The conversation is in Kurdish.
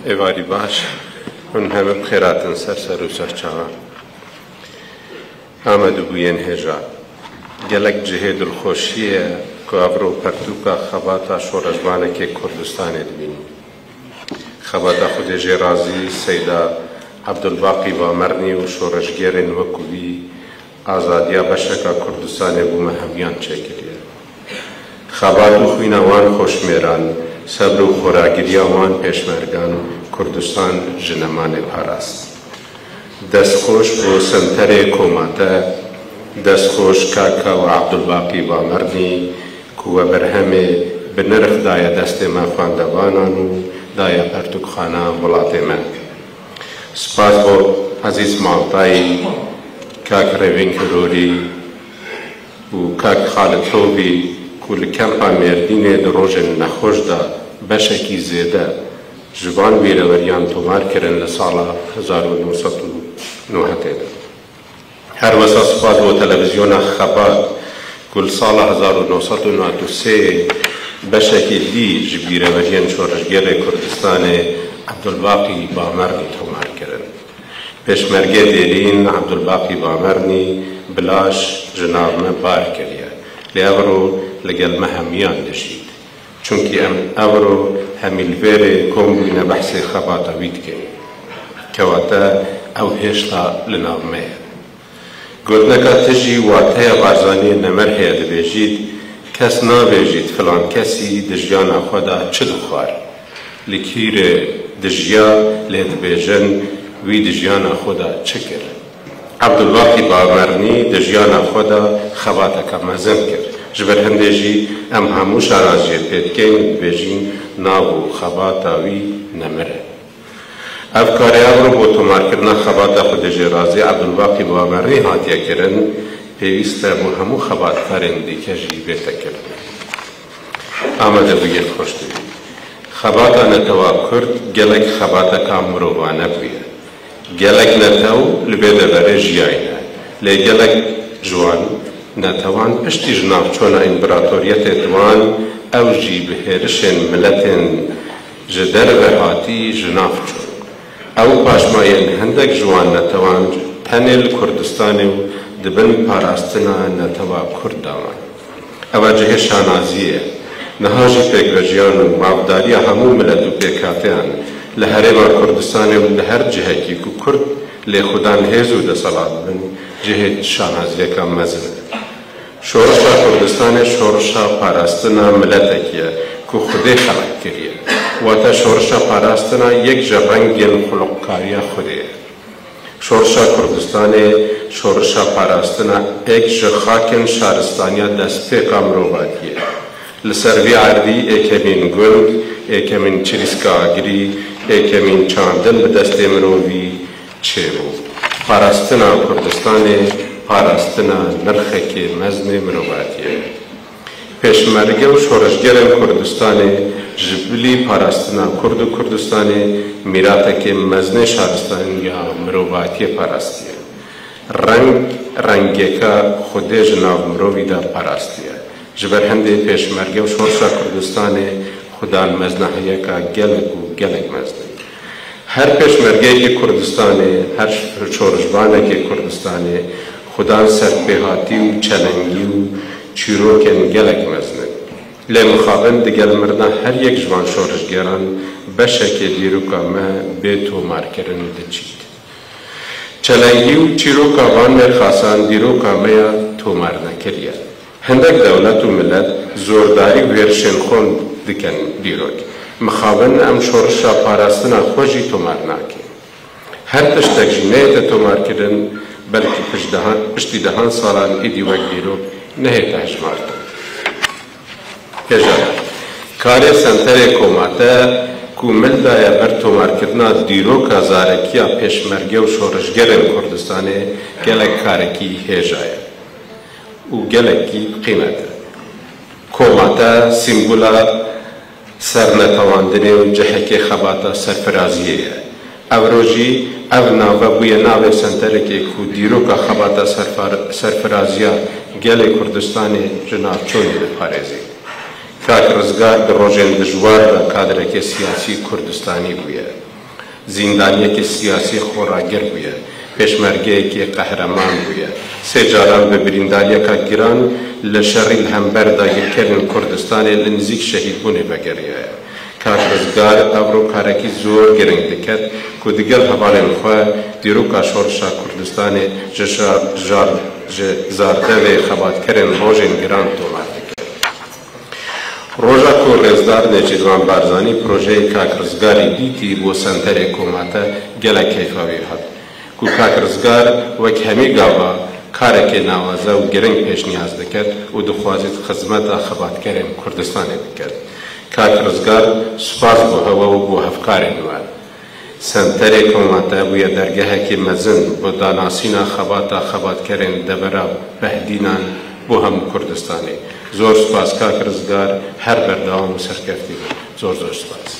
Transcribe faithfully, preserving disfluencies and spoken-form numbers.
Êvarî baş, hûn hemî bi xêr hatin ser ser û ser çavan. Amedbûyên hêja. Gelek cihê dilxweşiyê ye ku evro pertûka xebata şoreşvanekê Kurdistanê dibînî. Xebata Xwedê jê razî Seyda Ebdulbaqî Bamernî û şoreşgerên wekî wî azadiya beşeka Kurdistanê bo me hemûyan çêkiriye. Xebat û xwîna wan xweşmêran, sebr û xweragiriya wan pêşmergan Kurdistan ji nemanê parast. Destxweş bo senterê koma te, destxweş kaka û Ebdulbaqî Bamernî ku we berhemê bi nirx daye destê me xwendevanan û daye pertûkxana welatê me. Spas bo Ezîz Maltayî, kak Rêvîn Kirorî û kak Xalid Tovî ku li kempa Mêrdînê di rojên nexweş de beşekî zêde ji van bîreveriyan tomar kirin li sala hezar û neh sed û newid de. Her wesa spas bo televîzyona Xebat ku li sala hezar û neh sed û newid û sê beşekî dî ji bîreveriyên şoreşgerê Kurdistanê Ebdulbaqî Bamernî tomar kirin. Pêşmergê dêrîn Ebdulbaqî Bamernî bi laş ji nav me bar kiriye. Lê evro li gel me hemiyan dijît. Çunkî em evro hemî li vêrê kom bûyne behsê xebata wî dikin. Kewate ew hêşta li nav me ye. Gotineka tijî wateya Barzaniyê nemir heye, dibêjît, kes nabêjît filan kesî di jiyana xwe de çi dixwar. Li kî re dijiya, lê dibêjin, wî di jiyana xwe de çi kir. Ebdulbaqî Bamernî di jiyana xwe de xebateke mezin kir. Ji ber hindê jî em hemû şanaziyê pê dikeyn û dibêjin nav û xebata wî nemir e. Ev karê evro bo tomarkirina xebata Xwedê jê razî Ebdulbaqî Bamernî hatiye kirin, pêwîst e bo hemû xebatkarên dîke jî bête kirin. Amadebûyên xweşdibî. Xebata netewa Kurd gelek xebateka mirovane bûye. Gelek netew li vê deverê jiyayne. Lê gelek ji wan netewan piştî ji nav çûna împeratoriyetê di wan, ew jî bi hêrişên miletên ji derve hatî ji nav çûn. Ew paşma yên hindek ji wan netewan tenê li Kurdistanê û di bin parastina netewa Kurd de man. Eva cihê şanaziyê ye. Niha jî pêkvejiyan û mafdariya hemû milet û pêkhateyan li Herêma Kurdistanê û li her cihekî ku Kurd lê xwedan hêz û deselat bin, cihê şanaziyeka mezin e. Şorişa Kurdistanê şorişa parastina miletekî ye ku Xwedê xelq kiriye. Wate şorişa parastina yek ji rengên xulqkariya Xwedê ye. Şorişa Kurdistanê şorişa parastina êk ji xakên şaristaniya destpêka mirovatiyê ye. Li ser vî erdî êkemîn gund, êkemîn çirîska agirî, êkemîn çandin bi destê mirovî çêbû. Parastina Kurdistanê parastina nirxekê mezinê mirovatiyê ye. Pêşmerge û şoreşgerên Kurdistanê ji bilî parastina Kurd û Kurdistanê mîratekê mezinê şaristaniya mirovatiyê parastiye. Reng rengeke Xwedê ji nav mirovî de parastiye. Ji ber hindê pêşmerge û şorşa Kurdistanê xudan mezna heyeka gelek û gelek mezin e. Her pêşmergeyekê Kurdistanê, her şorişvanekê Kurdistanê xudan serpêhatî û çelengî û çîrokên gelek mezin in. Lê mixabin digel mirina her yek ji van şorişgeran beşekê dîroka me bê tomarkirin diçît. Çelengî û çîroka van mêrxasan dîroka me ya tomar nekiriye. Hindek dewlet û milet zordarî û hêrişên xwe dikin dîrok. Mixabin em şorişa parastina xwe jî tomar nakin. Her tiştek jî neyête tomarkirin, belkî pişt dehan, piştî dehan salan êdî wek dîrok nehête hejmartin. Hêja, karê senterê koma te ku mil daye ber tomarkirina dîroka zarekiya pêşmerge û şorişgerên Kurdistanê gelek karekî hêja ye û gelekî bi qîmet e. Koma te sîmbola sernetewandinê û cihekê xebata serfiraziyê ye. Evro jî ev nave bûye navê senterekê ku dîroka xebata serfar-, serfiraziya gelê Kurdistanê ji navçûnê diparêzê. Kak Rizgar di rojên dijwar de kadrekê siyasî Kurdistanî bûye. Zîndaniyekî siyasî xweragir bûye, pêşmergeyekî qehreman bûye. Sê caran bi birîndariyeka giran li şerî li hember dagirkerên Kurdistanê li nizîk şehîdbûnê vegeriyaye. Kak Rizgar evro karekî zor giring diket ku digel hevalên xwe dîroka şorişa Kurdistanê ji şa-, jar-, ji zardevê xebatkerên rojên giran tomar dike. Roja ku Rêzdar Nêçîrvan Barzanî projeyê Kak Rizgarî dîtî bo Senterê Komate, gelek keyfa wî hat. Ku Kak Rizgar wek hemî gava karekê nawaze û giring pêşniyaz diket û dixwazît xizmeta xebatkerên Kurdistanê biket. Kak Rizgar spas bo hewe û bo hevkarên we. Senterê Komate bûye dergehekî mezin bo danasîna xebata xebatkerên devera Behdînan bo hemû Kurdistanê. Zor spas Kak Rizgar, her berdewam û serkeftî be. Zor zor spas.